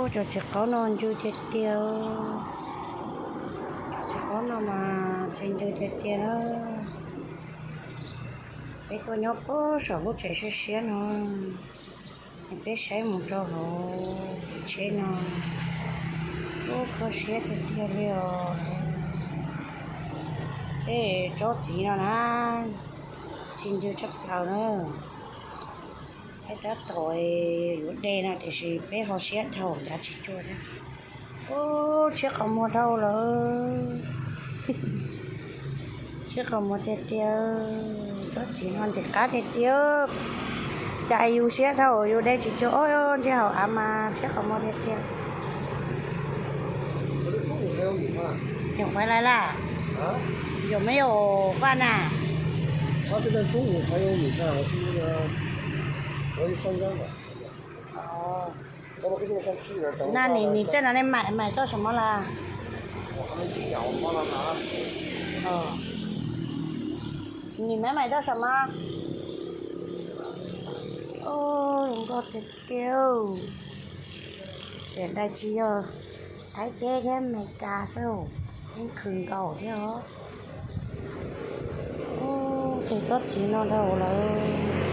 Cov txiv qaub no ncw tiag tiag. Cov txiv qaub no mas txi ncw tiag tiag na. Peb tuaj nyob puag saum lub tsev siab siab no, es peb saib mus rau hauv kev tsheb no, ub, kho siab tiag tiag li os. Tej tsob txiv no na, txi ncw tshaj plaws na. Peb tab tom yuav de no tiam sis peb ho siab dhau, dav tsis cuag thiab. Ub, tshiab qhov muag dhau lawm. Tshiab qhov muag tiag tiag. Tsob txiv no ntxim qab tiag tiag. Cas yus siab dhau yus de tsis cuag, ob ntsej hauv av mas tshiab qhov muag tiag tiag. Yuav qhuav lawm las? Yuav me yuav faj na? Na, nim txij no nej mam mam tau sam mab las? Nim mam mam tau sam mab. Zoo nkauj tiag tiag. Xiam ntais tsis yog Thaib teb thiab Amelikas xwb, yeej khwv nkaus thiab os. Ub, tus tsob txiv no dhau lawm.